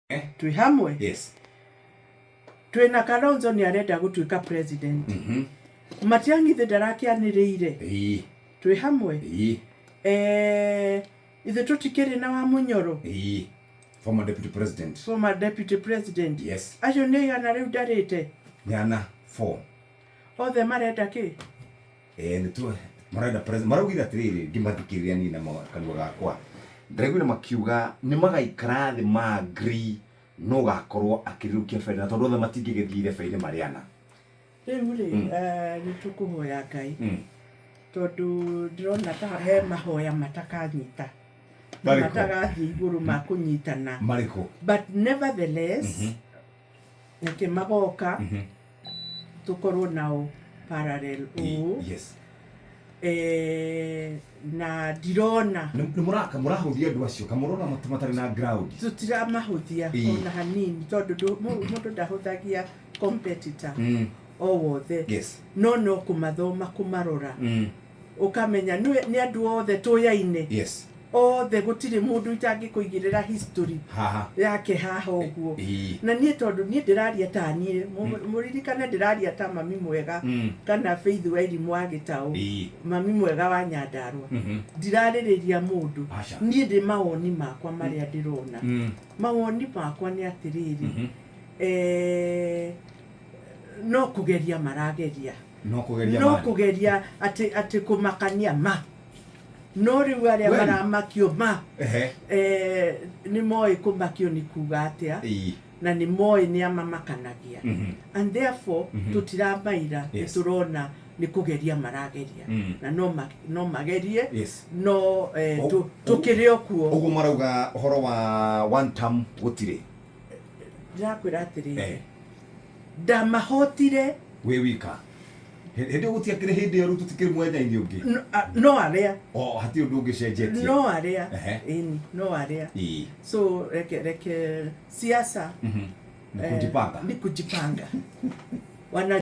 Twĩ hamwe. Yes. Twĩna Kalonzo nĩ arenda gũtuĩka president. Matiang'i thĩ ndarakĩanĩrĩire. Twĩ hamwe. Eh, ithuĩ tũtikĩrĩ na wa Mũnyoro. Ĩĩ. Former deputy president. Former deputy president. Yes. Acio nĩ aigana rĩu ndarĩte? Nĩ ana, four. Othe marenda kĩ? Eh, nĩ tu marenda president maraugire atĩrĩrĩ ngĩmathikĩrĩria niĩ na kanua gakwa ndĩraiguire makiuga nĩ magaikara thĩ ma agree no gakorwo akĩrirũkia bendera tondũ othe matingĩgĩthiĩ irebe-inĩ marĩ ana. Rĩu rĩ, nĩ tũkũhoya Ngai tondũ ndĩrona ta he mahoya matakanyita. Marĩkũ? Matagathiĩ igũrũ ma kũnyitana. Marĩkũ? But nevertheless, reke magoka tũkorwo nao parallel ũũ. Eh, na ndirona Nĩ mũraka mũrahũthia andũ acio kamũrona matarĩ na ground. Tũtiramahũthia ona hanini tondũ mũndũ ndahũthagia competitor o wothe. No no kũmathoma, kũmarora, ũkamenya nĩ andũ othe tũyaine. Othe gũtirĩ mũndũ itangĩkũigĩrĩra history haha yake haha ũguo. Na niĩ tondũ niĩ ndĩraria ta niĩ, mũririkane ndĩraria ta mami mwega kana Faith wa Irimũ wa Gĩtaũ, mami mwega wa Nyandarũa. Ndirarĩrĩria mũndũ. Aca. Niĩ ndĩ mawoni makwa marĩa ndĩrona. Mawoni makwa nĩ atĩrĩrĩ, no kũgeria marageria. No kũgeria. No mari. Kũgeria atĩ kũmakania ma no rĩu arĩa Well. maramakio ma nĩ moĩ kũmakio nĩ kuga atĩa na nĩ moĩ nĩ amamakanagia and therefore tũtiramaira nĩ tũrona nĩ kũgeria marageria na no magerie no tũkĩrĩ o kuo. Ũguo marauga ũhoro wa one term gũtirĩ. Ndĩrakwĩra atĩrĩrĩ, ndamahotire. Wĩ wika hĩndĩ ĩyo gũtiakĩrĩ hĩndĩ ĩyo rĩu tũtikĩrĩ mwena-inĩ ũngĩ. No arĩa O hatirĩ ũndũ ũngĩcenjetie. No arĩa ĩni no arĩa. So reke siasa Ni kujipanga. Ni kujipanga wana.